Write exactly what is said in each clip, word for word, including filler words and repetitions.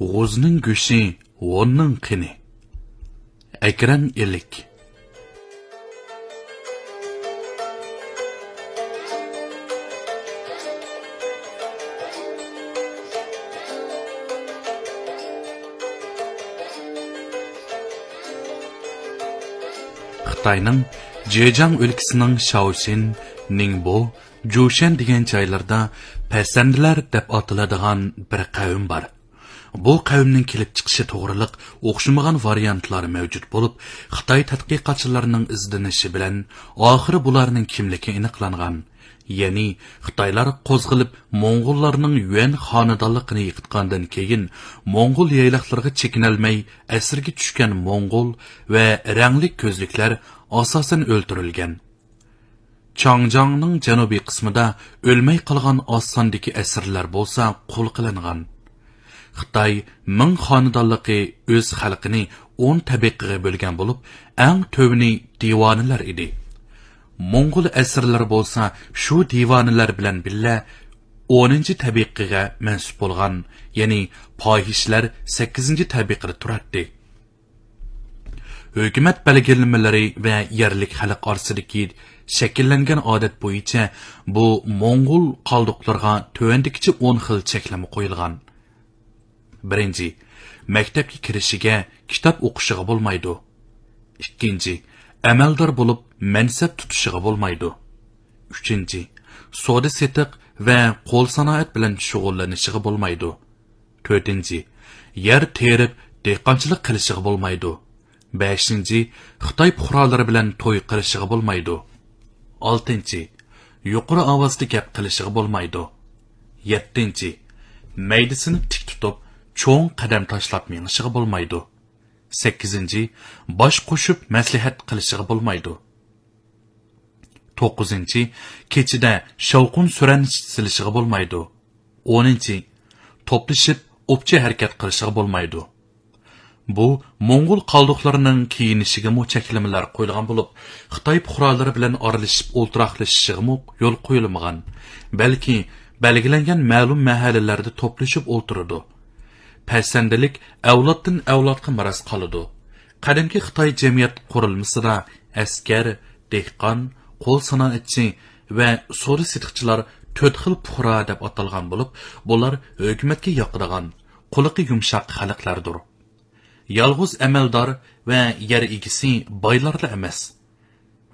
غوزنىڭ گۆشى، ۋوننىڭ قېنى. ئەكرەم ئىلىك. خىتاينىڭ جېجياڭ ئۆلكىسىنىڭ شاۋشىن، نىڭبو، جۇشەن دېگەن جايلىرىدا پەسەندىلەر دەپ ئاتىلىدىغان بىر قەۋم بار. بۇ قەۋمنىڭ كېلىپ چىقىشى توغرىلىق ئوخشىمىغان ۋارىيانتلار مەۋجۇت بولۇپ، خىتاي تەتقىقاتچىلىرىنىڭ ئىزدىنىشى بىلەن ئاخىرى بۇلارنىڭ كىملىكى ئېنىقلانغان. يەنى خىتايلار قوزغىلىپ موڭغۇللارنىڭ يۈەن خانىدانلىقىنى يىقىتقاندىن كېيىن، موڭغۇل يايلاقلىرىغا چېكىنەلمەي ئەسىرگە چۈشكەن موڭغۇل ۋە رەڭلىك كۆزلۈكلەر ئاساسەن ئۆلتۈرۈلگەن. چاڭجياڭنىڭ جەنۇبىي قىسمىدا ئۆلمەي قالغان ئاز ساندىكى ئەسىرلەر بولسا قۇل قىلىنغان. خىتاي مىڭ خانىدانلىقى ئۆز خەلقىنى ئون تەبىقىگە بۆلگەن بولۇپ، ئەڭ تۆۋىنى دىۋانىلەر ئىدى. موڭغۇل ئەسىرلىرى بولسا شۇ دىۋانىلەر بىلەن بىللە ئونىنچى تەبىقىگە مەنسۇپ بولغان، يەنى پاھىشلەر سەككىزىنچى تەبىقىدە تۇراتتى. ھۆكۈمەت بەلگىلىمىلىرى ۋە يەرلىك خەلق ئارىسىدىكى شەكىللەنگەن ئادەت بويىچە بۇ موڭغۇل قالدۇقلىرىغا تۆۋەندىكىچە ئون خىل چەكلىمە قويۇلغان. بىرىنچى، مەكتەپكە كىرىشىگە، كىتاب ئوقۇشىغا بولمايدۇ. ئىككىنچى، ئەمەلدار بولۇپ مەنسەپ تۇتۇشىغا بولمايدۇ. ئۈچىنچى، سودا سېتىق ۋە قول سانائەت بىلەن شۇغۇللىنىشىغا بولمايدۇ. تۆتىنچى، يەر تېرىپ دېھقانچىلىق قىلىشىغا بولمايدۇ. بەشىنچى، خىتاي پۇقرالىرى بىلەن توي قىلىشىغا بولمايدۇ. ئالتىنچى، يۇقىرى ئاۋازدا گەپ قىلىشىغا بولمايدۇ. يەتتىنچى، مەيدىسىنى تىك تۇتۇپ، چوڭ قەدەم تاشلاپ مېڭىشىغا بولمايدۇ. سەككىزىنچى، باش قوشۇپ مەسلىھەت قىلىشىغا بولمايدۇ. توققۇزىنچى، كېچىدە شاۋقۇن سۈرەن سېلىشىغا بولمايدۇ. ئونىنچى، توپلىشىپ ئوپچە ھەرىكەت قىلىشىغا بولمايدۇ. بۇ موڭغۇل قالدۇقلىرىنىڭ كىيىنىشىگىمۇ چەكلىمىلەر قويۇلغان بولۇپ، خىتاي پۇقرالىرى بىلەن ئارىلىشىپ ئولتۇراقلىشىشىغىمۇ يول قويۇلمىغان. بەلكى بەلگىلەنگەن مەلۇم مەھەللىلەردە توپلىشىپ ئولتۇرىدۇ. پەسەندىلىك ئەۋلادتىن ئەۋلادقا مىراس قالىدۇ. قەدىمكى خىتاي جەمئىيەت قۇرۇلمىسىدا ئەسكەر، دېھقان، قول سانائەتچى ۋە سودا سېتىقچىلار تۆت خىل پۇقرا دەپ ئاتالغان بولۇپ، بۇلار ھۆكۈمەتكە ياقىدىغان، قۇلىقى يۇمشاق خەلقلەردۇر. يالغۇز ئەمەلدار ۋە يەر ئىگىسى بايلارلا ئەمەس.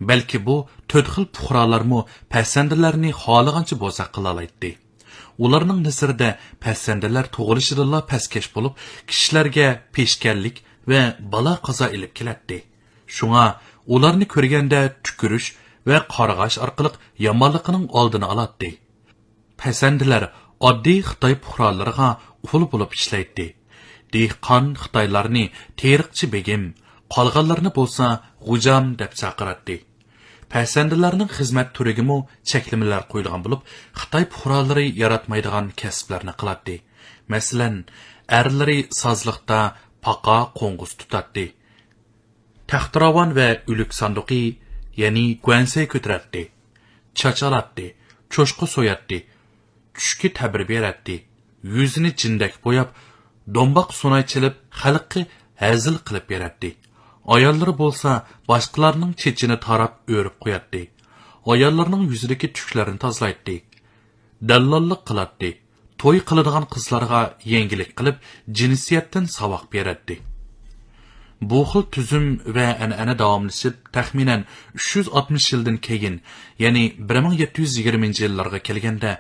بەلكى بۇ تۆت خىل پۇقرالارمۇ پەسەندىلەرنى خالىغانچە بوزەك قىلالايتتى. ئۇلارنىڭ نەزىرىدە پەسەندىلەر تۇغۇلۇشىدىنلا پەسكەش بولۇپ، كىشىلەرگە پېشكەللىك ۋە بالا-قازا ئېلىپ كېلەتتى. شۇڭا ئۇلارنى كۆرگەندە تۈكۈرۈش ۋە قارغاش ئارقىلىق يامانلىقىنىڭ ئالدىنى ئالاتتى. پەسەندىلەر ئاددىي خىتاي پۇقرالىرىغا قۇل بولۇپ ئىشلەيتتى. دېھقان خىتايلارنى تېرىقچى بېگىم، قالغانلارنى بولسا غوجام دەپ چاقىراتتى. پەسەندىلەرنىڭ خىزمەت تۈرىگىمۇ چەكلىمىلەر قويۇلغان بولۇپ، خىتاي پۇقرالىرى ياراتمايدىغان كەسىپلەرنى قىلاتتى. مەسىلەن، ئەرلىرى سازلىقتا پاقا، قوڭغۇز تۇتاتتى. تەختىراۋان ۋە ئۆلۈك ساندۇقى، يەنى گۇەنسەي كۆتۈرەتتى. چاچ ئالاتتى، چوشقا سوياتتى، چۈشكە تەبىر بېرەتتى، يۈزىنى جىندەك بوياپ، دومباق سۇناي چېلىپ، خەلققە ھەزىل قىلىپ بېرەتتى. ئاياللىرى بولسا باشقىلارنىڭ چېچىنى تاراپ ئۆرۈپ قوياتتى. ئاياللىرىنىڭ يۈزىدىكى تۈكلەرنى تازىلايتتى. دەللاللىق قىلاتتى. توي قىلىدىغان قىزلارغا يەڭگىللىك قىلىپ، جىنسىيەتتىن ساۋاق بېرەتتى. بۇ خىل تۈزۈم ۋە ئەنئەنە داۋاملىشىپ، تەخمىنەن ئۈچ يۈز ئاتمىش يىلدىن كېيىن، يەنى بىر مىڭ يەتتە يۈز يىگىرمىنچى يىللارغا كەلگەندە،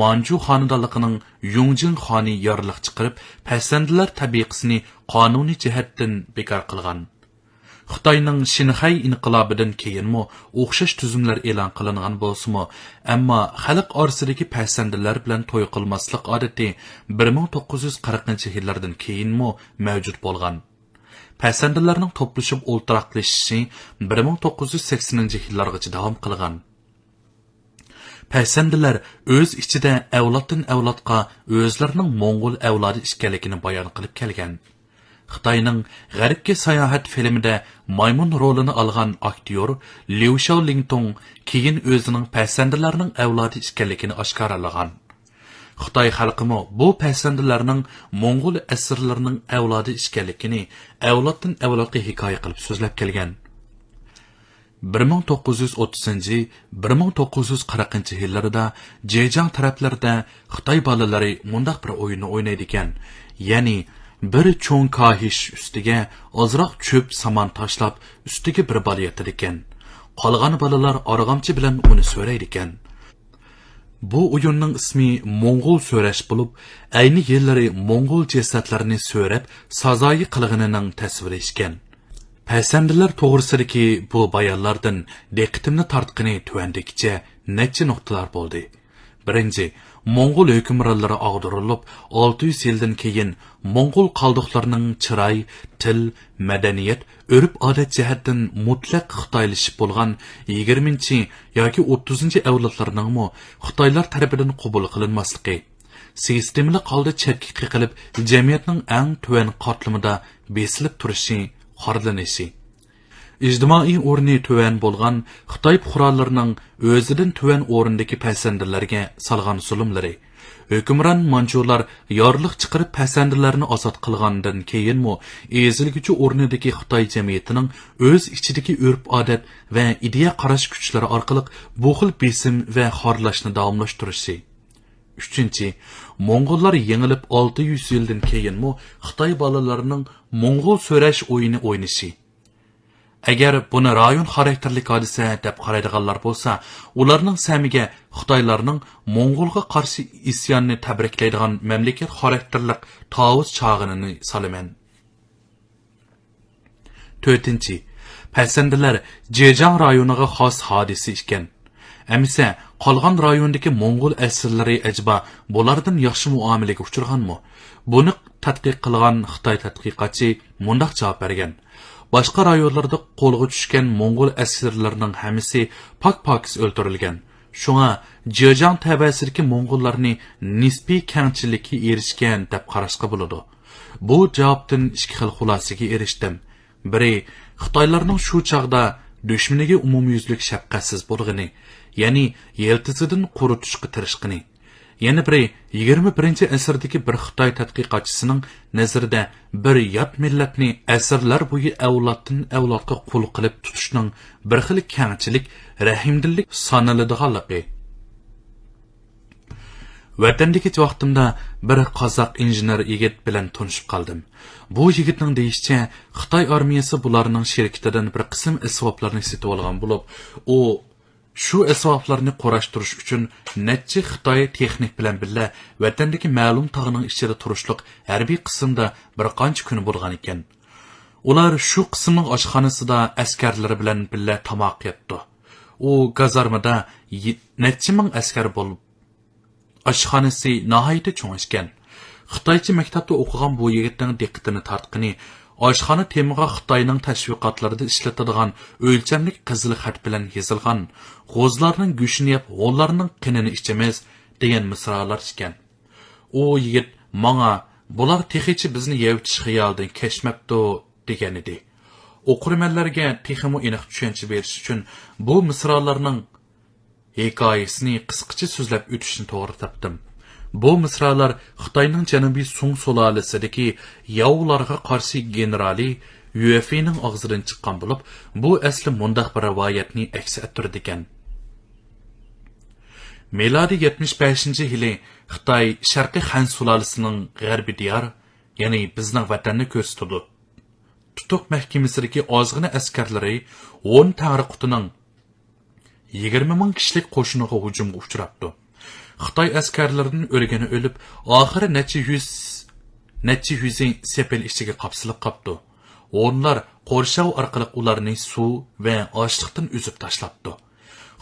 مانجۇ خانىدانلىقىنىڭ يۇڭجىڭ خانى يارلىق چىقىرىپ، پەسەندىلەر تەبىقىسىنى قانۇنىي جەھەتتىن بىكار قىلغان. خىتاينىڭ شىنخەي ئىنقىلابىدىن كېيىنمۇ ئوخشاش تۈزۈملەر ئېلان قىلىنغان بولسىمۇ، ئەمما خەلق ئارىسىدىكى پەسەندىلەر بىلەن توي قىلماسلىق ئادىتى بىر مىڭ توققۇز يۈز قىرىقىنچى يىللاردىن كېيىنمۇ مەۋجۇت بولغان. پەسەندىلەرنىڭ توپلىشىپ ئولتۇراقلىشىشى بىر مىڭ توققۇز يۈز سەكسىنىنچى يىللارغىچە داۋام قىلغان. پەسەندىلەر ئۆز ئىچىدە ئەۋلادتىن ئەۋلادقا ئۆزلىرىنىڭ موڭغۇل ئەۋلادى ئىكەنلىكىنى بايان قىلىپ كەلگەن. خىتاينىڭ غەربكە ساياھەت فىلىمىدە مايمۇن رولىنى ئالغان ئاكتيور ليۇ شياۋلىڭتۇڭ كېيىن ئۆزىنىڭ پەسەندىلەرنىڭ ئەۋلادى ئىكەنلىكىنى ئاشكارىلىغان. خىتاي خەلقىمۇ بۇ پەسەندىلەرنىڭ موڭغۇل ئەسىرلىرىنىڭ ئەۋلادى ئىكەنلىكىنى ئەۋلادتىن ئەۋلادقا ھېكايە قىلىپ سۆزلەپ كەلگەن. بىر مىڭ توققۇز يۈز ئوتتۇزىنچى، بىر مىڭ توققۇز يۈز قىرىقىنچى يىللىرىدا جېجياڭ تەرەپلىرىدە خىتاي بالىلىرى مۇنداق بىر ئويۇننى ئوينايدىكەن. يەنى بىر چوڭ كاھىش ئۈستىگە ئازراق چۆپ سامان تاشلاپ، ئۈستىگە بىر بالا ياتىدىكەن. قالغان بالىلار ئارغامچا بىلەن ئۇنى سۆرەيدىكەن. بۇ ئويۇننىڭ ئىسمى موڭغۇل سۆرەش بولۇپ، ئەينى يىللىرى موڭغۇل جەسەتلىرىنى سۆرەپ، سازايى قىلغىنىنىڭ تەسۋىرى ئىكەن. پەسەندىلەر توغرىسىدىكى بۇ بايانلاردىن دىققىتىمنى تارتقىنى تۆۋەندىكىچە نەچچە نۇقتىلار بولدى. بىرىنچى، موڭغۇل ھۆكۈمرانلىرى ئاغدۇرۇلۇپ، ئالتە يۈز يىلدىن كېيىن موڭغۇل قالدۇقلىرىنىڭ چىراي، تىل، مەدەنىيەت، ئۆرپ-ئادەت جەھەتتىن مۇتلەق خىتايلىشىپ بولغان يىگىرمىنچى ياكى ئوتتۇزىنچى ئەۋلادلىرىنىڭمۇ خىتايلار تەرىپىدىن قوبۇل قىلىنماسلىقى، سىستېمىلىق ھالدا چەتكە قېقىلىپ، جەمئىيەتنىڭ ئەڭ تۆۋەن قاتلىمىدا بېسىلىپ تۇرۇشى، خارلىنىشى. ئىجتىمائىي ئورنى تۆۋەن بولغان خىتاي پۇقرالىرىنىڭ ئۆزىدىن تۆۋەن ئورۇندىكى پەسەندىلەرگە سالغان زۇلۇملىرى. ھۆكۈمران مانجۇلار يارلىق چىقىرىپ پەسەندىلەرنى ئازاد قىلغاندىن كېيىنمۇ ئېزىلگۈچى ئورنىدىكى خىتاي جەمئىيىتىنىڭ ئۆز ئىچىدىكى ئۆرپ-ئادەت ۋە ئىدىيە قاراش كۈچلىرى ئارقىلىق بۇ خىل بېسىم ۋە خارلاشنى داۋاملاشتۇرۇشى. ئۈچىنچى، موڭغۇللار يېڭىلىپ ئالتە يۈز يىلدىن كېيىنمۇ خىتاي بالىلىرىنىڭ موڭغۇل سۆرەش ئويۇنى ئوينىشى. ئەگەر بۇنى رايون خاراكتېرلىك ھادىسە دەپ قارايدىغانلار بولسا، ئۇلارنىڭ سەمىگە خىتايلارنىڭ موڭغۇلغا قارشى ئىسياننى تەبرىكلەيدىغان مەملىكەت خاراكتېرلىق تاۋۇز چاغىنىنى سالىمەن. تۆتىنچى، پەسەندىلەر جېجياڭ رايونىغا خاس ھادىسە ئىكەن. ئەمىسە، قالغان رايوندىكى موڭغۇل ئەسىرلىرى ئەجەبا بۇلاردىن ياخشى مۇئامىلىگە ئۇچرىغانمۇ؟ بۇنى تەتقىق قىلغان خىتاي تەتقىقاتچى مۇنداق جاۋاب بەرگەن: باشقا رايونلاردا قولغا چۈشكەن موڭغۇل ئەسىرلىرىنىڭ ھەممىسى پاك-پاكىز ئۆلتۈرۈلگەن. شۇڭا جېجياڭ تەۋەسىدىكى موڭغۇللارنى نىسپىي كەڭچىلىككە ئېرىشكەن دەپ قاراشقا بولىدۇ. بۇ جاۋابتىن ئىككى خىل خۇلاسىگە ئېرىشتىم. بىرى، خىتايلارنىڭ شۇ چاغدا دۈشمىنىگە ئومۇميۈزلۈك شەپقەتسىز بولغىنى، يەنى يىلتىزىدىن قۇرۇتۇشقا تىرىشقىنى. يەنە بىرى، يىگىرمە بىرىنچى ئەسىردىكى بىر خىتاي تەتقىقاتچىسىنىڭ نەزىرىدە بىر يات مىللەتنى ئەسىرلەر بويى ئەۋلادتىن ئەۋلادقا قۇل قىلىپ تۇتۇشنىڭ بىر خىل كەڭچىلىك، رەھىمدىللىك سانىلىدىغانلىقى. ۋەتەندىكى ۋاقتىمدا بىر قازاق ئىنژېنېر يىگىت بىلەن تونۇشۇپ قالدىم. بۇ يىگىتنىڭ دېيىشىچە، خىتاي ئارمىيەسى بۇلارنىڭ شىركىتىدىن بىر قىسىم ئەسۋابلارنى سېتىۋالغان بولۇپ، ئۇ شۇ ئەسۋابلارنى قۇراشتۇرۇش ئۈچۈن نەچچە خىتاي تېخنىك بىلەن بىللە ۋەتەندىكى مەلۇم تاغنىڭ ئىچىدە تۇرۇشلۇق ھەربىي قىسىمدا بىر قانچە كۈن بولغان ئىكەن. ئۇلار شۇ قىسىمنىڭ ئاشخانىسىدا ئەسكەرلىرى بىلەن بىللە تاماق يەپتۇ. ئۇ گازارمىدا يې-، نەچچە مىڭ ئەسكەر بولۇپ، ئاشخانىسى ناھايىتى چوڭ ئىكەن. خىتايچە مەكتەپتە ئوقۇغان بۇ يىگىتنىڭ دىققىتىنى تارتقىنى، ئاشخانا تېمىغا خىتاينىڭ تەشۋىقاتلىرىدا ئىشلىتىدىغان ئۆلچەملىك قىزىل خەت بىلەن يېزىلغان «غوزلارنىڭ گۆشىنى يەپ، غوللارنىڭ قېنىنى ئىچىمىز» دېگەن مىسرالار ئىكەن. ئۇ يىگىت ماڭا، «بۇلار تېخىچە بىزنى يەۋېتىش خىيالىدىن كەچمەپتۇ» دېگەنىدى. ئوقۇرمەنلەرگە تېخىمۇ ئېنىق چۈشەنچە بېرىش ئۈچۈن بۇ مىسرالارنىڭ ھېكايىسىنى قىسقىچە سۆزلەپ ئۆتۈشنى توغرا تاپتىم. بۇ مىسرالار خىتاينىڭ جەنۇبىي سۇڭ سۇلالىسىدىكى ياۋلارغا قارشى گېنېرالى يۈەفېينىڭ ئاغزىدىن چىققان بولۇپ، بۇ ئەسلى مۇنداق بىر رىۋايەتنى ئەكس ئەتتۈرىدىكەن. مىلادىي يەتمىش بەشىنچى يىلى خىتاي شەرقىي خەن سۇلالىسىنىڭ غەربىي دىيار، يەنى بىزنىڭ ۋەتەننى كۆرسىتىدۇ. تۇتۇق مەھكىمىسىدىكى ئازغىنە ئەسكەرلىرى ھون تەڭرىقۇتىنىڭ يىگىرمە مىڭ كىشىلىك قوشۇنىغا ھۇجۇمغا ئۇچراپتۇ. خىتاي ئەسكەرلىرىدىن ئۆلگىنى ئۆلۈپ، ئاخىرى نەچچە يۈز، نەچچە يۈزى سېپىل ئىچىگە قاپسىلىپ قاپتۇ. ھونلار قورشاۋ ئارقىلىق ئۇلارنى سۇ ۋە ئاشلىقتىن ئۈزۈپ تاشلاپتۇ.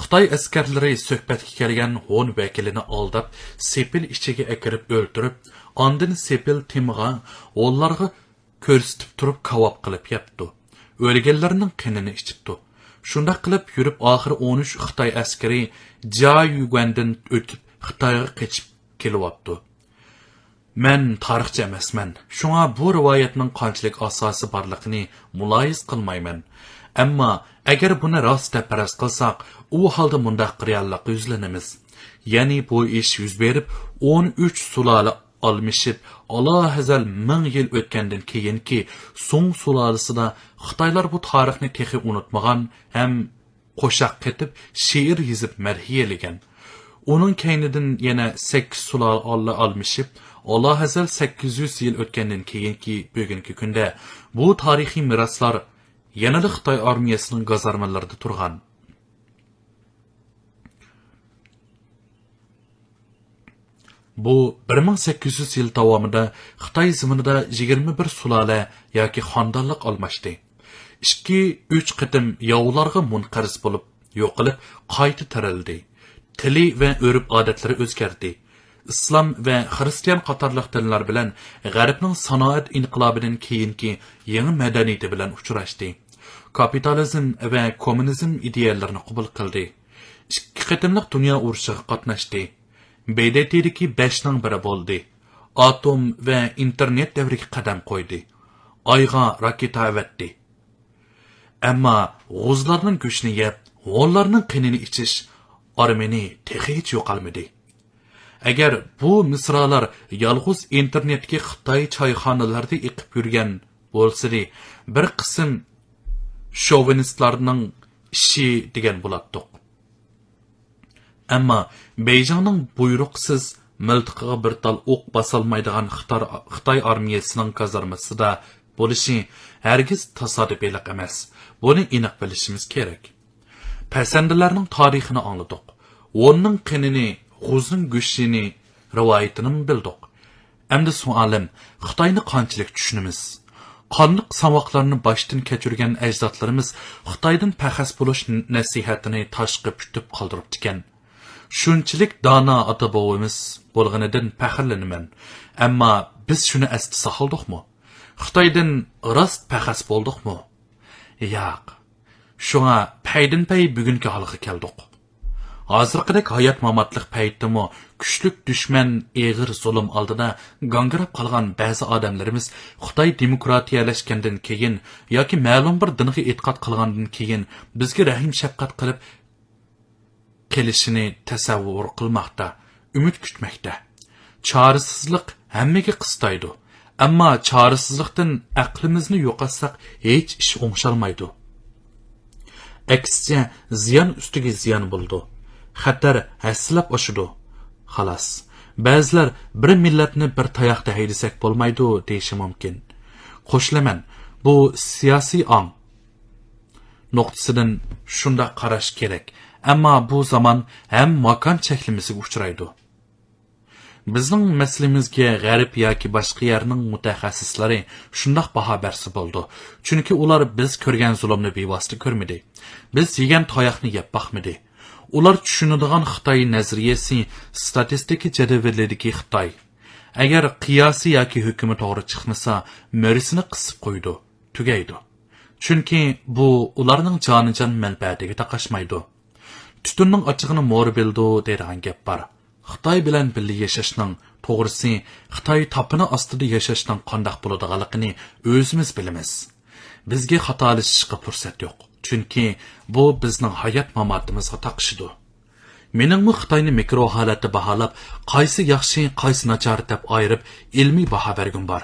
خىتاي ئەسكەرلىرى سۆھبەتكە كەلگەن ھون ۋەكىلىنى ئالداپ، سېپىل ئىچىگە ئەكىرىپ ئۆلتۈرۈپ، ئاندىن سېپىل تېمىغا ھونلارغا كۆرسىتىپ تۇرۇپ كاۋاپ قىلىپ يەپتۇ. ئۆلگەنلەرنىڭ قېنىنى ئىچىپتۇ. شۇنداق قىلىپ يۈرۈپ، ئاخىرى ئون ئۈچ خىتاي ئەسكىرى جيايۈگۈەندىن ئۆتۈپ، خىتايغا قېچىپ كېلىۋاپتۇ. مەن تارىخچى ئەمەسمەن، شۇڭا بۇ رىۋايەتنىڭ قانچىلىك ئاساسى بارلىقىنى مۇلاھىزە قىلمايمەن. ئەمما ئەگەر بۇنى راست دەپ پەرەز قىلساق، ئۇ ھالدا مۇنداق رېئاللىققا يۈزلىنىمىز. يەنى بۇ ئىش يۈز بېرىپ، ئون ئۈچ سۇلالە ئالمىشىپ، ئالاھەزەل مىڭ يىل ئۆتكەندىن كېيىنكى سۇڭ سۇلالىسىدا خىتايلار بۇ تارىخنى تېخى ئۇنتۇمىغان ھەم قوشاق قېتىپ، شېئىر يېزىپ مەدھىيەلىگەن. ئۇنىڭ كەينىدىن يەنە سەككىز سۇلالە ئالمىشىپ، ئالاھەزەل سەككىز يۈز يىل ئۆتكەندىن كېيىنكى بۈگۈنكى كۈندە بۇ تارىخىي مىراسلار يەنىلا خىتاي ئارمىيەسىنىڭ گازارمىلىرىدا تۇرغان. بۇ بىر مىڭ سەككىز يۈز يىل داۋامىدا خىتاي زېمىنىدا يىگىرمە بىر سۇلالە ياكى خاندانلىق ئالماشتى. ئىككى، ئۈچ قېتىم ياۋلارغا مۇنقەرز بولۇپ، يوقىلىپ، قايتا تىرىلدى. تىلى ۋە ئۆرپ-ئادەتلىرى ئۆزگەردى. ئىسلام ۋە خىرىستىيان قاتارلىق دىنلار بىلەن غەربنىڭ سانائەت ئىنقىلابىدىن كېيىنكى يېڭى مەدەنىيىتى بىلەن ئۇچراشتى. كاپىتالىزم ۋە كوممۇنىزم ئىدىيەلىرىنى قوبۇل قىلدى. ئىككى قېتىملىق دۇنيا ئۇرۇشىغا قاتناشتى. ب د ت دىكى بەشنىڭ بىرى بولدى. ئاتوم ۋە ئىنتېرنېت دەۋرىگە قەدەم قويدى. ئايغا راكېتا ئەۋەتتى. ئەمما غۇزلارنىڭ گۆشىنى يەپ، ھونلارنىڭ قېنىنى ئىچىش ئارمىنى تېخىچە يوقالمىدى. ئەگەر بۇ مىسرالار يالغۇز ئىنتېرنېتتىكى خىتاي چايخانىلىرىدا ئېقىپ يۈرگەن بولسىدى، بىر قىسىم شوۋىنىستلارنىڭ ئىشى دېگەن بولاتتۇق. ئەمما بېيجىڭنىڭ بۇيرۇقسىز مىلتىقىغا بىر تال ئوق باسالمايدىغان خىتار-، خىتاي ئارمىيەسىنىڭ گازارمىسىدا بولۇشى ھەرگىز تاسادىپىيلىق ئەمەس. بۇنى ئېنىق بىلىشىمىز كېرەك. پەسەندىلەرنىڭ تارىخىنى ئاڭلىدۇق. ھوننىڭ قېنىنى، غۇزنىڭ گۆشىنى رىۋايىتىنىمۇ بىلدۇق. ئەمدى سوئالىم، خىتاينى قانچىلىك چۈشىنىمىز؟ قانلىق ساۋاقلارنى باشتىن كەچۈرگەن ئەجدادلىرىمىز خىتايدىن پەخەس بولۇش نەسىھەتىنى تاشقا پۈتۈپ قالدۇرۇپتىكەن. شۇنچىلىك دانا ئاتا-بوۋىمىز بولغىنىدىن پەخىرلىنىمەن. ئەمما بىز شۇنى ئەستە ساقلىدۇقمۇ؟ خىتايدىن راست پەخەس بولدۇقمۇ؟ ياق. شۇڭا پەيدىنپەي بۈگۈنكى ھالغا كەلدۇق. ھازىرقىدەك ھايات-ماماتلىق پەيتتىمۇ كۈچلۈك دۈشمەن ئېغىر زۇلۇم ئالدىدا گاڭگىراپ قالغان بەزى ئادەملىرىمىز خىتاي دېموكراتىيەلەشكەندىن كېيىن ياكى مەلۇم بىر دىنغا ئېتىقاد قىلغاندىن كېيىن بىزگە رەھىم-شەپقەت قىلىپ قېلىشىنى تەسەۋۋۇر قىلماقتا، ئۈمىد كۈتمەكتە. چارىسىزلىق ھەممىگە قىستايدۇ. ئەمما چارىسىزلىقتىن ئەقلىمىزنى يوقاتساق، ھېچ ئىش ئوڭشالمايدۇ. ئەكسىچە، زىيان ئۈستىگە زىيان بولىدۇ. خەتەر ھەسسىلەپ ئاشىدۇ. خالاس. بەزىلەر بىر مىللەتنى بىر تاياقتا ھەيدىسەك بولمايدۇ، دېيىشى مۇمكىن. قوشۇلىمەن، بۇ سىياسىي ئاڭ نۇقتىسىدىن شۇنداق قاراش كېرەك. ئەمما بۇ زامان ھەم ماكان چەكلىمىسىگە ئۇچرايدۇ. بىزنىڭ مەسىلىمىزگە غەرب ياكى باشقا يەرنىڭ مۇتەخەسسىسلىرى شۇنداق باھا بەرسە بولىدۇ، چۈنكى ئۇلار بىز كۆرگەن زۇلۇمنى بىۋاسىتە كۆرمىدى. بىز يېگەن تاياقنى يەپ باقمىدى. ئۇلار چۈشىنىدىغان خىتاي نەزەرىيەسى ستاتىستىكا جەدۋىلىدىكى خىتاي. ئەگەر قىياسى ياكى ھۆكۈمى توغرا چىقمىسا، مۈرىسىنى قىسىپ قويىدۇ، تۈگەيدۇ. چۈنكى بۇ ئۇلارنىڭ جانىجان مەنپەئەتىگە تاقاشمايدۇ. تۈتۈننىڭ ئاچچىقىنى مورا بىلىدۇ دەيدىغان گەپ بار. خىتاي بىلەن بىللە ياشاشنىڭ، توغرىسى، خىتاي تاپىنى ئاستىدا ياشاشنىڭ قانداق بولىدىغانلىقىنى ئۆزىمىز بىلىمىز. بىزگە خاتالىشىشقا پۇرسەت يوق. چۈنكى بۇ بىزنىڭ ھايات-ماماتىمىزغا تاقىشىدۇ. مېنىڭمۇ خىتاينى مىكرو ھالەتتە باھالاپ، قايسى ياخشى، قايسى ناچار دەپ ئايرىپ، ئىلمىي باھا بەرگۈم بار.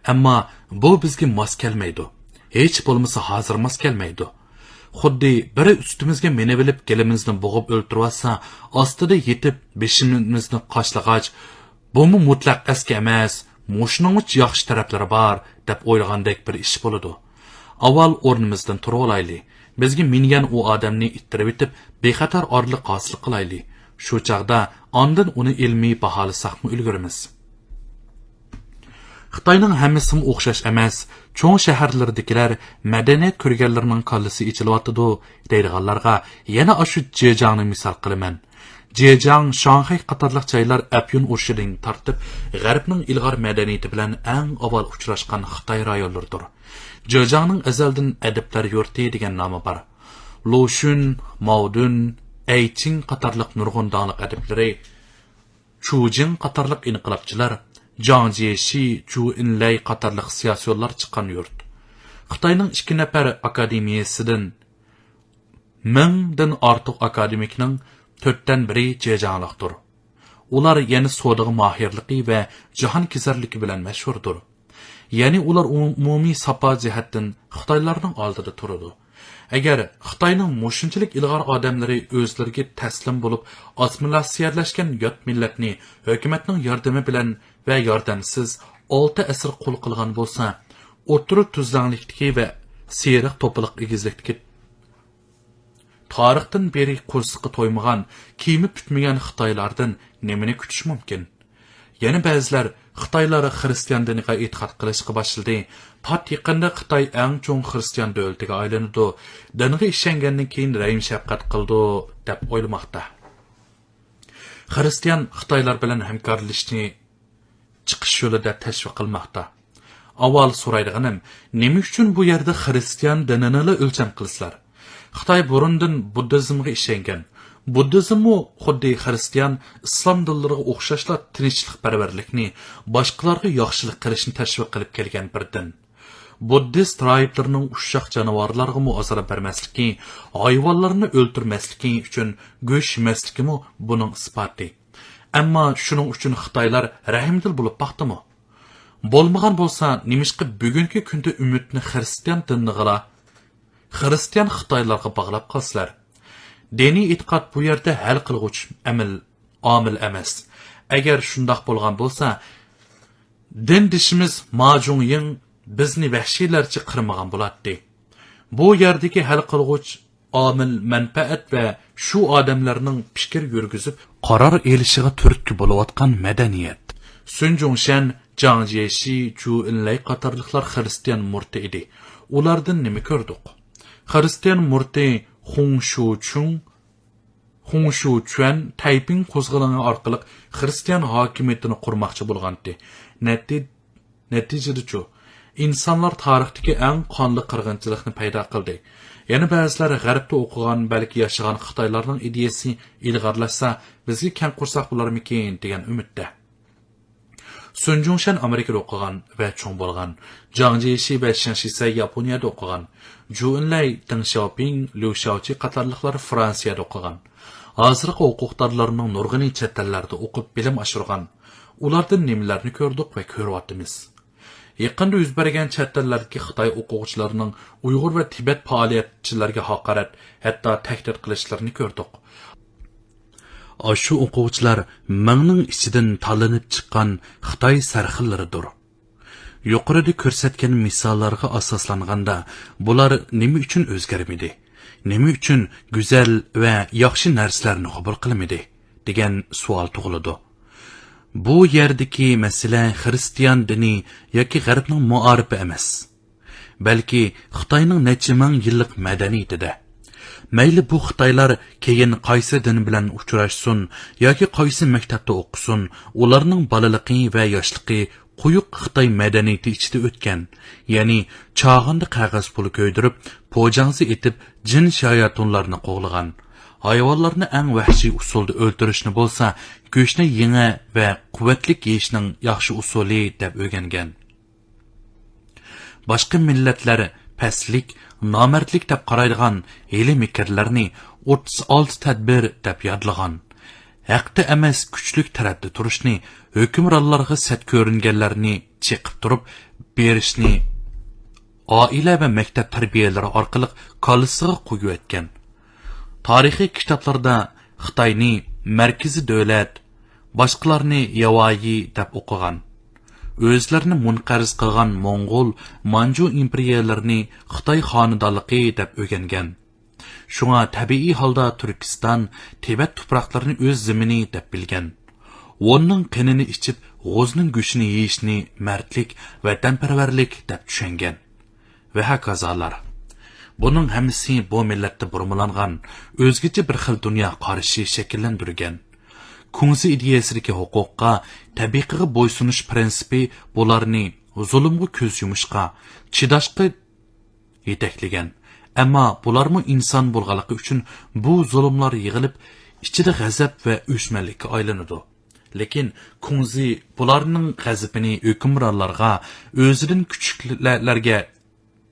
ئەمما بۇ بىزگە ماس كەلمەيدۇ. ھېچ بولمىسا ھازىر ماس كەلمەيدۇ. خۇددى بىرى ئۈستىمىزگە مىنىۋېلىپ گېلىمىزنى بوغۇپ ئۆلتۈرۈۋاتسا، ئاستىدا يېتىپ بېشىمىزنى قاشلىغاچ، بۇمۇ مۇتلەق ئەسكى ئەمەس، مۇشۇنىڭمۇ ياخشى تەرەپلىرى بار، دەپ ئويلىغاندەك بىر ئىش بولىدۇ. ئاۋۋال ئورنىمىزدىن تۇرۇۋالايلى. بىزگە مىنگەن ئۇ ئادەمنى ئىتتىرىۋېتىپ، بىخەتەر ئارىلىق ھاسىل قىلايلى. شۇ چاغدا ئاندىن ئۇنى ئىلمىي باھالىساقمۇ ئۈلگۈرىمىز. خىتاينىڭ ھەممىسىمۇ ئوخشاش ئەمەس. چوڭ شەھەرلىرىدىكىلەر مەدەنىيەت كۆرگەنلىرىنىڭ كاللىسى ئېچىلىۋاتىدۇ دەيدىغانلارغا يەنە ئاشۇ جېجاڭنى مىسال قىلىمەن. جېجاڭ، شاڭخەي قاتارلىق جايلار ئەپيۈن ئۇرۇشىدىن تارتىپ غەربنىڭ ئىلغار مەدەنىيىتى بىلەن ئەڭ ئاۋۋال ئۇچراشقان خىتاي رايونلىرىدۇر. جېجاڭنىڭ ئەزەلدىن ئەدىبلەر يۇرتى دېگەن نامى بار. لۇشۈن، ماۋدۈن، ئەيچىڭ قاتارلىق نۇرغۇن داڭلىق ئەدىبلىرى، چۇجىڭ قاتارلىق ئىنقىلابچىلار، جاڭ جيېشى، چۇ ئىنلەي قاتارلىق سىياسىيونلار چىققان يۇرت. خىتاينىڭ ئىككى نەپەر ئاكادېمىيىسىدىن مىڭدىن ئارتۇق ئاكادېمىكنىڭ تۆتتىن بىرى جېجاڭلىقتۇر. ئۇلار يەنە سودىغا ماھىرلىقى ۋە جاھانكېزەرلىكى بىلەن مەشھۇردۇر. يەنى ئۇلار ئومۇمىي ساپا جەھەتتىن خىتايلارنىڭ ئالدىدا تۇرىدۇ. ئەگەر خىتاينىڭ مۇشۇنچىلىك ئىلغار ئادەملىرى ئۆزلىرىگە تەسلىم بولۇپ، ئاسسىمىلياتسىيەلەشكەن يات مىللەتنى ھۆكۈمەتنىڭ ياردىمى بىلەن ۋە ياردەمسىز ئالتە ئەسىر قۇل قىلغان بولسا، ئوتتۇرا تۈزلەڭلىكتىكى ۋە سېرىق توپىلىق ئېگىزلىكتىكى تارىختىن بېرى قورسىقى تويمىغان، كىيىمى پۈتمىگەن خىتايلاردىن نېمىنى كۈتۈش مۇمكىن؟ يەنە بەزىلەر خىتايلار خىرىستىيان دىنىغا ئېتىقاد قىلىشقا باشلىدى، پات يېقىندا خىتاي ئەڭ چوڭ خىرىستىيان دۆلىتىگە ئايلىنىدۇ، دىنغا ئىشەنگەندىن كېيىن رەھىم شەپقەت قىلىدۇ، دەپ ئويلىماقتا. خىرىستىيان خىتايلار بىلەن ھەمكارلىشىشنى چىقىش يولىدا تەشۋىق قىلماقتا. ئاۋۋال سورايدىغىنىم، نېمە ئۈچۈن بۇ يەردە خىرىستىيان دىنىنىلا ئۆلچەم قىلىسىلەر؟ خىتاي بۇرۇندىن بۇددىزمغا ئىشەنگەن. بۇددىزممۇ خۇددى خىرىستىيان، ئىسلام دىنلىرىغا ئوخشاشلا تىنچلىقپەرۋەرلىكنى، باشقىلارغا ياخشىلىق قىلىشنى تەشۋىق قىلىپ كەلگەن بىر دىن. بۇددىست راھىبلىرىنىڭ ئۇششاق جانىۋارلارغىمۇ ئازار بەرمەسلىكى، ھايۋانلارنى ئۆلتۈرمەسلىكى ئۈچۈن گۆش يېمەسلىكىمۇ بۇنىڭ ئىسپاتى. ئەمما شۇنىڭ ئۈچۈن خىتايلار رەھىمدىل بولۇپ باقتىمۇ؟ بولمىغان بولسا، نېمىشقا بۈگۈنكى كۈندە ئۈمىدنى خىرىستىيان دىنىغىلا، خىرىستىيان خىتايلارغا باغلاپ قالسىلەر؟ دىنىي ئېتىقاد بۇ يەردە ھەل قىلغۇچ ئەمىل، ئامىل ئەمەس. ئەگەر شۇنداق بولغان بولسا، دىندىشىمىز ما جۇڭيىڭ بىزنى ۋەھشىيلەرچە قىرمىغان بولاتتى. بۇ يەردىكى ھەل قىلغۇچ ئامىل مەنپەئەت ۋە شۇ ئادەملەرنىڭ پىكىر يۈرگۈزۈپ قارار ئېلىشىغا تۈرتكە بولۇۋاتقان مەدەنىيەت. سۈن جۇڭشەن، جاڭ جيېشى، جۇ ئىنلەي قاتارلىقلار خىرىستىيان مۇرىتى ئىدى. ئۇلاردىن نېمە كۆردۇق؟ خىرىستىيان مۇرىتى خۇڭ شۇچۈڭ، خۇڭ شۇچۈەن تەيپىڭ قوزغىلىڭى ئارقىلىق خىرىستىيان ھاكىمىيىتىنى قۇرماقچى بولغانتى. نەتى-، نەتىجىدىچۇ؟ ئىنسانلار تارىختىكى ئەڭ قانلىق قىرغىنچىلىقنى پەيدا قىلدى. يەنە بەزىلەر غەربتە ئوقۇغان، بەلكى ياشىغان خىتايلارنىڭ ئىدىيەسى ئىلغارلاشسا، بىزگە كەڭ قورساق بولارمىكىن دېگەن ئۈمىدتە. سۈن جۇڭشەن ئامېرىكىدا ئوقۇغان ۋە چوڭ بولغان. جاڭ جيېشى ۋە شېڭ شىسەي ياپونىيەدە ئوقۇغان. جۇ ئىنلەي، دېڭ شياۋپىڭ، ليۇ شياۋچى قاتارلىقلار فرانسىيەدە ئوقۇغان. ھازىرقى ئوقۇقدارلارنىڭ نۇرغۇنى چەت ئەللەردە ئوقۇپ بىلىم ئاشۇرغان. ئۇلاردىن نېمىلەرنى كۆردۇق ۋە كۆرۈۋاتىمىز؟ يېقىندا يۈز بەرگەن چەت ئەللەردىكى خىتاي ئوقۇغۇچىلارنىڭ ئۇيغۇر ۋە تىبەت پائالىيەتچىلەرگە ھاقارەت، ھەتتا تەھدىت قىلىشلىرىنى كۆردۇق. ئاشۇ ئوقۇغۇچىلار مىڭنىڭ ئىچىدىن تاللىنىپ چىققان خىتاي سەرخىللىرىدۇر. يۇقىرىدا كۆرسەتكەن مىساللارغا ئاساسلانغاندا، بۇلار نېمە ئۈچۈن ئۆزگەرمىدى؟ نېمە ئۈچۈن گۈزەل ۋە ياخشى نەرسىلەرنى قوبۇل قىلمىدى؟ دېگەن سوئال تۇغۇلىدۇ. بۇ يەردىكى مەسىلە خىرىستىيان دىنى ياكى غەربنىڭ مائارىپى ئەمەس. بەلكى خىتاينىڭ نەچچە مىڭ يىللىق مەدەنىيىتىدە. مەيلى بۇ خىتايلار كېيىن قايسى دىن بىلەن ئۇچراشسۇن ياكى قايسى مەكتەپتە ئوقۇسۇن، ئۇلارنىڭ بالىلىقى ۋە ياشلىقى قويۇق خىتاي مەدەنىيىتى ئىچىدە ئۆتكەن. يەنى چاغاندا قەغەز پۇل كۆيدۈرۈپ، پوجاڭزا ئېتىپ، جىن شاياتۇنلارنى قوغلىغان. ھايۋانلارنى ئەڭ ۋەھشىي ئۇسۇلدا ئۆلتۈرۈشنى بولسا، گۆشنى يېڭى ۋە قۇۋۋەتلىك يېيىشنىڭ ياخشى ئۇسۇلى دەپ ئۆگەنگەن. باشقا مىللەتلەر پەسلىك، نامەردلىك دەپ قارايدىغان ھىيلە-مىكىرلەرنى ئوتتۇز ئالتە تەدبىر دەپ يادلىغان. ھەقتە ئەمەس كۈچلۈك تەرەپتە تۇرۇشنى، ھۆكۈمرانلارغا سەت كۆرۈنگەنلەرنى چېقىپ تۇرۇپ بېرىشنى ئائىلە ۋە مەكتەپ تەربىيەلىرى ئارقىلىق كاللىسىغا قويۇۋەتكەن. تارىخىي كىتابلاردا خىتاينى مەركىزىي دۆلەت، باشقىلارنى ياۋايى دەپ ئوقۇغان. ئۆزلىرىنى مۇنقەرز قىلغان موڭغۇل، مانجۇ ئىمپېرىيەلىرىنى خىتاي خانىدانلىقى دەپ ئۆگەنگەن. شۇڭا تەبىئىي ھالدا تۈركىستان، تىبەت تۇپراقلىرىنى ئۆز زېمىنى دەپ بىلگەن. ۋوننىڭ قېنىنى ئىچىپ، غوزنىڭ گۆشىنى يېيىشنى مەردلىك، ۋەتەنپەرۋەرلىك دەپ چۈشەنگەن. ۋە ھاكازالار. بۇنىڭ ھەممىسى بۇ مىللەتتە بۇرمىلانغان ئۆزگىچە بىر خىل دۇنيا قارىشى شەكىللەندۈرگەن. كۇڭزى ئىدىيەسىدىكى ھوقۇققا، تەبىقىگە بويسۇنۇش پىرىنسىپى بۇلارنى زۇلۇمغا كۆز يۇمۇشقا، چىداشقا يېتەكلىگەن. ئەمما بۇلارمۇ ئىنسان بولغانلىقى ئۈچۈن بۇ زۇلۇملار يىغىلىپ، ئىچىدە غەزەپ ۋە ئۆچمەنلىككە ئايلىنىدۇ. لېكىن كۇڭزى بۇلارنىڭ غەزىپىنى ھۆكۈمرانلارغا، ئۆزىدىن كۈچلۈكلەرگە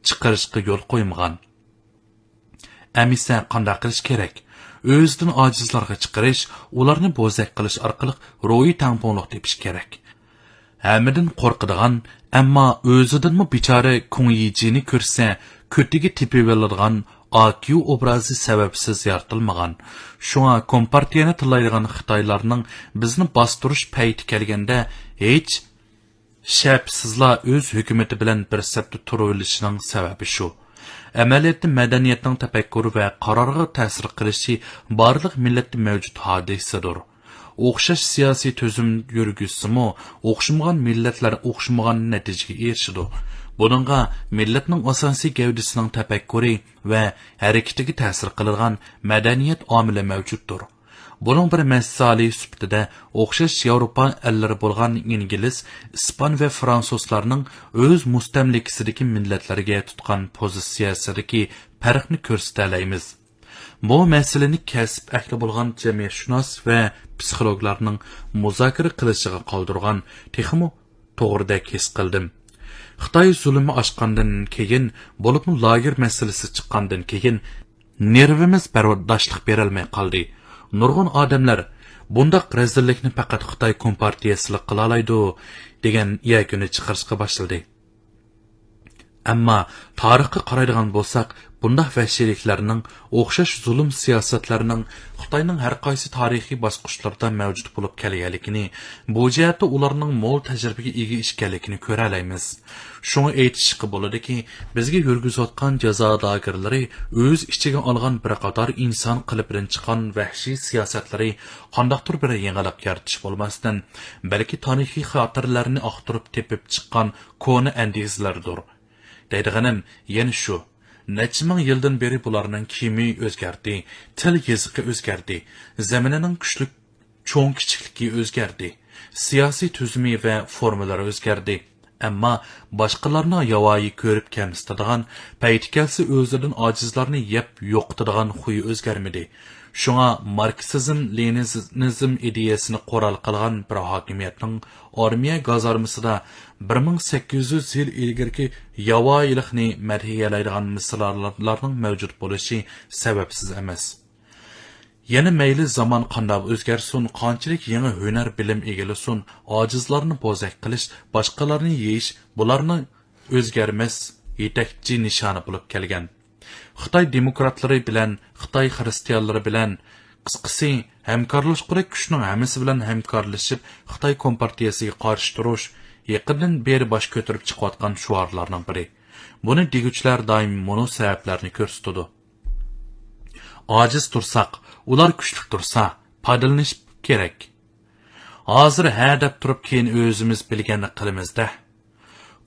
چىقىرىشقا يول قويمىغان. ئەمىسە قانداق قىلىش كېرەك؟ ئۆزىدىن ئاجىزلارغا چىقىرىش، ئۇلارنى بوزەك قىلىش ئارقىلىق روھىي تەڭپۇڭلۇق تېپىش كېرەك. ھەممىدىن قورقىدىغان، ئەمما ئۆزىدىنمۇ بىچارە كۇڭ يىجىنى كۆرسە، كۆتىگە تېپىۋېلىدىغان ئاكيۇ ئوبرازى سەۋەبسىز يارىتىلمىغان. شۇڭا كومپارتىيەنى تىللايدىغان خىتايلارنىڭ بىزنى باستۇرۇش پەيتى كەلگەندە، ھېچ شەپسىزلا ئۆز ھۆكۈمىتى بىلەن بىر سەپتە تۇرۇۋېلىشىنىڭ سەۋەبى شۇ. ئەمەلىيەتتە مەدەنىيەتنىڭ تەپەككۇر ۋە قارارغا تەسىر قىلىشى بارلىق مىللەتتە مەۋجۇت ھادىسىدۇر. ئوخشاش سىياسىي تۈزۈم يۈرگۈزسىمۇ، ئوخشىمىغان مىللەتلەر ئوخشىمىغان نەتىجىگە ئېرىشىدۇ. بۇنىڭغا مىللەتنىڭ ئاساسىي گەۋدىسىنىڭ تەپەككۇرى ۋە ھەرىكىتىگە تەسىر قىلىدىغان مەدەنىيەت ئامىلى مەۋجۇتتۇر. بۇنىڭ بىر مىسالى سۈپىتىدە، ئوخشاش ياۋروپا ئەللىرى بولغان ئىنگلىز، ئىسپان ۋە فرانسۇزلارنىڭ ئۆز مۇستەملىكىسىدىكى مىللەتلەرگە تۇتقان پوزىتسىيەسىدىكى پەرقنى كۆرسىتەلەيمىز. بۇ مەسىلىنى كەسىپ ئەھلى بولغان جەمئىيەتشۇناس ۋە پسىخولوگلارنىڭ مۇزاكىرە قىلىشىغا قالدۇرغان تېخىمۇ توغرىدەك ھېس قىلدىم. خىتاي زۇلۇمى ئاشقاندىن كېيىن، بولۇپمۇ لاگېر مەسىلىسى چىققاندىن كېيىن، نېرۋىمىز بەرداشلىق بېرەلمەي قالدى. نۇرغۇن ئادەملەر بۇنداق رەزىللىكنى پەقەت خىتاي كومپارتىيەسىلا قىلالايدۇ، دېگەن يەكۈننى چىقىرىشقا باشلىدى. ئەمما تارىخقا قارايدىغان بولساق، بۇنداق ۋەھشىيلىكلەرنىڭ، ئوخشاش زۇلۇم سىياسەتلەرنىڭ خىتاينىڭ ھەر قايسى تارىخىي باسقۇچلىرىدا مەۋجۇت بولۇپ كەلگەنلىكىنى، بۇ جەھەتتە ئۇلارنىڭ مول تەجرىبىگە ئىگە ئىكەنلىكىنى كۆرەلەيمىز. شۇڭا ئېيتىشقا بولىدۇكى، بىزگە يۈرگۈزۈۋاتقان جازا لاگېرلىرى، ئۆز ئىچىگە ئالغان بىر قاتار ئىنسان قېلىپىدىن چىققان ۋەھشىي سىياسەتلىرى قانداقتۇر بىر يېڭىلىق يارىتىش بولماستىن، بەلكى تارىخىي خاتىرىلەرنى ئاختۇرۇپ تېپىپ چىققان كونا ئەندىزىلەردۇر. دەيدىغىنىم يەنە شۇ، نەچچە مىڭ يىلدىن بېرى بۇلارنىڭ كىيىمى ئۆزگەردى، تىل يېزىقى ئۆزگەردى، زېمىنىنىڭ كۈچلۈك چوڭ كىچىكلىكى ئۆزگەردى، سىياسىي تۈزۈمى ۋە فورمىلىرى ئۆزگەردى. ئەمما باشقىلارنىڭ ياۋايى كۆرۈپ كەمسىتىدىغان، پەيتى كەلسە ئۆزىدىن ئاجىزلارنى يەپ يوقىتىدىغان خۇيى ئۆزگەرمىدى. شۇڭا ماركسىزم، لېنىنىزم ئىدىيەسىنى قورال قىلغان بىر ھاكىمىيەتنىڭ ئارمىيە گازارمىسىدا بىر مىڭ سەككىز يۈز يىل ئىلگىرىكى ياۋايىلىقنى مەدھىيەلەيدىغان مىسرالارنىڭ مەۋجۇت بولۇشى سەۋەبسىز ئەمەس. يەنە مەيلى زامان قانداق ئۆزگەرسۇن، قانچىلىك يېڭى ھۈنەر بىلىم ئىگىلىسۇن، ئاجىزلارنى بوزەك قىلىش، باشقىلارنى يېيىش، بۇلارنىڭ ئۆزگەرمەس يېتەكچى نىشانى بولۇپ كەلگەن. خىتاي دېموكراتلىرى بىلەن، خىتاي خىرىستىيانلىرى بىلەن، قىسقىسى، ھەمكارلاشقۇدەك كۈچنىڭ ھەممىسى بىلەن ھەمكارلىشىپ، خىتاي كومپارتىيەسىگە قارشى تۇرۇش يېقىندىن بېرى باش كۆتۈرۈپ چىقىۋاتقان شوئارلارنىڭ بىرى. بۇنى دېگۈچىلەر دائىم مۇنۇ سەۋەبلەرنى كۆرسىتىدۇ. ئاجىز تۇرساق، ئۇلار كۈچلۈك تۇرسا، پايدىلىنىش كېرەك. ھازىر ھە دەپ تۇرۇپ، كېيىن ئۆزىمىز بىلگەننى قىلىمىز-دە.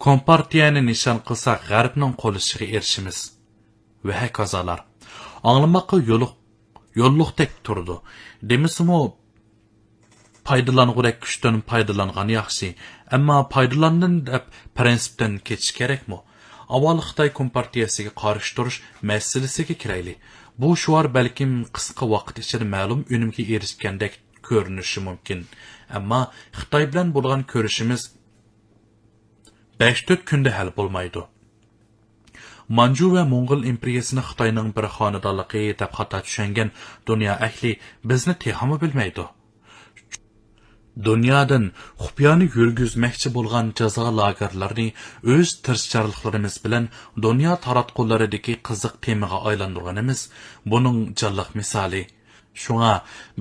كومپارتىيەنى نىشان قىلساق، غەربنىڭ قوللىشىغا ئېرىشىمىز. ۋە ھەكازالار. ئاڭلىماققا يولۇق-، يوللۇقتەك تۇرىدۇ. دېمىسىمۇ، پايدىلانغۇدەك كۈچتىن پايدىلانغان ياخشى. ئەمما پايدىلاندىم دەپ پىرىنسىپتىن كېچىش كېرەكمۇ؟ ئاۋۋال خىتاي كومپارتىيەسىگە قارشى تۇرۇش مەسىلىسىگە كىرەيلى. بۇ شوئار بەلكىم قىسقا ۋاقىت ئىچىدە مەلۇم ئۈنۈمگە ئېرىشكەندەك كۆرۈنۈشى مۇمكىن. ئەمما خىتاي بىلەن بولغان كۆرۈشىمىز بەش تۆت كۈندە ھەل بولمايدۇ. مانجۇ ۋە موڭغۇل ئىمپېرىيىسىنى خىتاينىڭ بىر خانىدانلىقى دەپ خاتا چۈشەنگەن دۇنيا ئەھلى بىزنى تېخىمۇ بىلمەيدۇ. دۇنيادىن خۇپىيانى يۈرگۈزمەكچى بولغان جازا لاگېرلىرىنى ئۆز تىرىشچانلىقلىرىمىز بىلەن دۇنيا تاراتقۇلىرىدىكى قىزىق تېمىغا ئايلاندۇرغىنىمىز بۇنىڭ جانلىق مىسالى. شۇڭا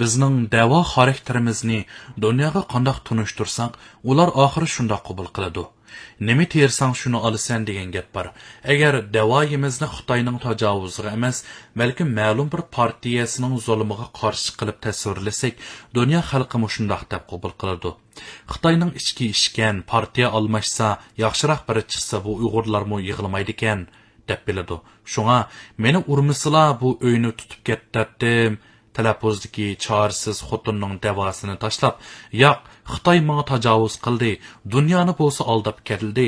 بىزنىڭ دەۋا خاراكتېرىمىزنى دۇنياغا قانداق تونۇشتۇرساق، ئۇلار ئاخىرى شۇنداق قوبۇل قىلىدۇ. نېمە تېرىساڭ، شۇنى ئالىسەن دېگەن گەپ بار. ئەگەر دەۋايىمىزنى خىتاينىڭ تاجاۋۇزىغا ئەمەس، بەلكى مەلۇم بىر پارتىيەسىنىڭ زۇلۇمىغا قارشى قىلىپ تەسۋىرلىسەك، دۇنيا خەلقىمۇ شۇنداق دەپ قوبۇل قىلىدۇ. خىتاينىڭ ئىچكى ئىشكەن، پارتىيە ئالماشسا، ياخشىراق بىرى چىقسا، بۇ ئۇيغۇرلارمۇ يىغلىمايدىكەن، دەپ بىلىدۇ. شۇڭا، مېنى ئۇرمىسىلا، بۇ ئۆينى تۇتۇپ كەتتەتتىم، تەلەپپۇزدىكى چارىسىز خوتۇننىڭ دەۋاسىنى تاشلاپ، ياق، خىتاي ماڭا تاجاۋۇز قىلدى، دۇنيانى بولسا ئالداپ كەلدى،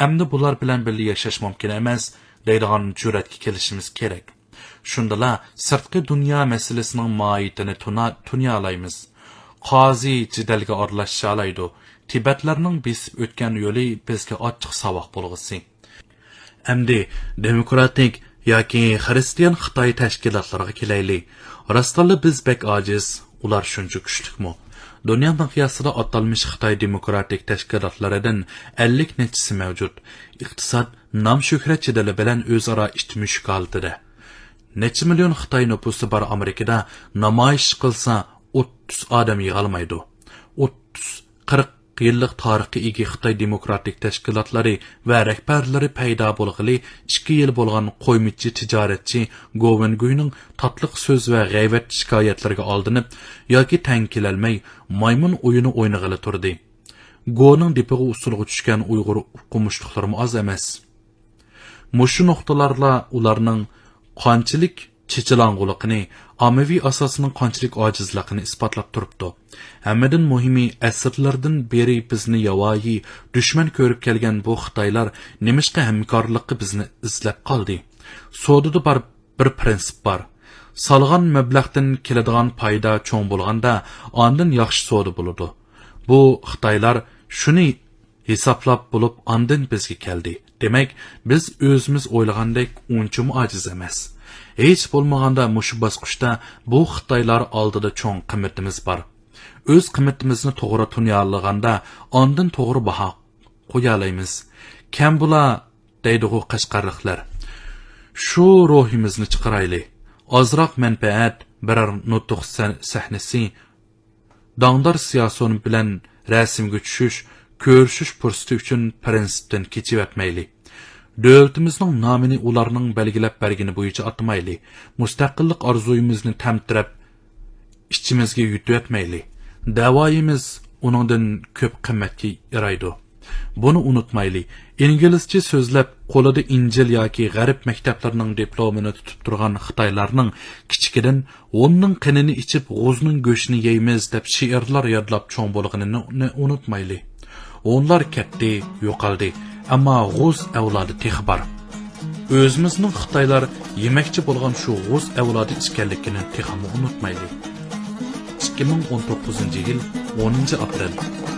ئەمدى بۇلار بىلەن بىللە ياشاش مۇمكىن ئەمەس، دەيدىغان جۈرئەتكە كېلىشىمىز كېرەك. شۇندىلا سىرتقى دۇنيا مەسىلىسىنىڭ ماھىيىتىنى تۇنا-، تونۇيالايمىز. قازى جېدەلگە ئارىلاشالايدۇ. تىبەتلەرنىڭ بېسىپ ئۆتكەن يولى بىزگە ئاچچىق ساۋاق بولغۇسى. ئەمدى دېموكراتىك ياكى خىرىستىيان خىتاي تەشكىلاتلىرىغا كېلەيلى. راستتىنلا بىز بەك ئاجىز، ئۇلار شۇنچە كۈچلۈكمۇ؟ دۇنيا مىقياسىدا ئاتالمىش خىتاي دېموكراتىك تەشكىلاتلىرىدىن ئەللىك نەچچىسى مەۋجۇت. ئىقتىساد، نام-شۆھرەت جېدىلى بىلەن ئۆزئارا ئىت مۈشۈك ھالىتىدە. نەچچە مىليون خىتاي نوپۇسى بار ئامېرىكىدا نامايىش قىلسا، ئوتتۇز ئادەم يىغالمايدۇ. ئوتتۇز، قىرىق يىللىق تارىخقا ئىگە خىتاي دېموكراتىك تەشكىلاتلىرى ۋە رەھبەرلىرى پەيدا بولغىلى ئىككى يىل بولغان قويمىچى تىجارەتچى گو ۋېنگۇينىڭ تاتلىق سۆز ۋە غەيۋەت شىكايەتلىرىگە ئالدىنىپ ياكى تەڭ كېلەلمەي، مايمۇن ئويۇنى ئوينىغىلى تۇردى. گونىڭ دېپىغا ئۇسسۇلغا چۈشكەن ئۇيغۇر ئوقۇمۇشلۇقلىرىمۇ ئاز ئەمەس. مۇشۇ نۇقتىلارلا ئۇلارنىڭ قانچىلىك چېچىلاڭغۇلۇقىنى، ئاممىۋى ئاساسنىڭ قانچىلىك ئاجىزلىقىنى ئىسپاتلاپ تۇرۇپتۇ. ھەممىدىن مۇھىمى، ئەسىرلەردىن بېرى بىزنى ياۋايى دۈشمەن كۆرۈپ كەلگەن بۇ خىتايلار نېمىشقا ھەمكارلىققا بىزنى ئىزدەپ قالدى؟ سودىدا بار بىر پىرىنسىپ بار. سالغان مەبلەغدىن كېلىدىغان پايدا چوڭ بولغاندا، ئاندىن ياخشى سودا بولىدۇ. بۇ خىتايلار شۇنى ھېسابلاپ بولۇپ ئاندىن بىزگە كەلدى. دېمەك، بىز ئۆزىمىز ئويلىغاندەك ئۇنچىمۇ ئاجىز ئەمەس. ھېچ بولمىغاندا مۇشۇ باسقۇچتا بۇ خىتايلار ئالدىدا چوڭ قىممىتىمىز بار. ئۆز قىممىتىمىزنى توغرا تونۇيالىغاندا ئاندىن توغرا باھا قويالايمىز. كەم بۇلا دەيدىغۇ قەشقەرلىكلەر. شۇ روھىمىزنى چىقىرايلى. ئازراق مەنپەئەت، بىرەر نۇتۇق سەن-، سەھنىسى، داڭدار سىياسىيون بىلەن رەسىمگە چۈشۈش، كۆرۈشۈش پۇرسىتى ئۈچۈن پىرىنسىپتىن كېچىۋەتمەيلى. دۆلىتىمىزنىڭ نامىنى ئۇلارنىڭ بەلگىلەپ بەرگىنى بويىچە ئاتىمايلى. مۇستەقىللىق ئارزۇيىمىزنى تەمتىرەپ ئىچىمىزگە يۇتۇۋەتمەيلى. دەۋايىمىز ئۇنىڭدىن كۆپ قىممەتكە يارايدۇ. بۇنى ئۇنتۇمايلى. ئىنگلىزچە سۆزلەپ، قولىدا ئىنجىل ياكى غەرب مەكتەپلىرىنىڭ دىپلومىنى تۇتۇپ تۇرغان خىتايلارنىڭ كىچىكىدىن «ھوننىڭ قېنىنى ئىچىپ، غۇزنىڭ گۆشىنى يەيمىز» دەپ شېئىرلار يادلاپ چوڭ بولغىنىنى ئۇنتۇمايلى. ھونلار كەتتى، يوقالدى، ئەمما غۇز ئەۋلادى تېخى بار. ئۆزىمىزنىڭ خىتايلار يېمەكچى بولغان شۇ غۇز ئەۋلادى ئىكەنلىكىنى تېخىمۇ ئۇنتۇمايلى. ئىككى مىڭ ئون توققۇزىنچى يىل، ئونىنچى ئاپرېل.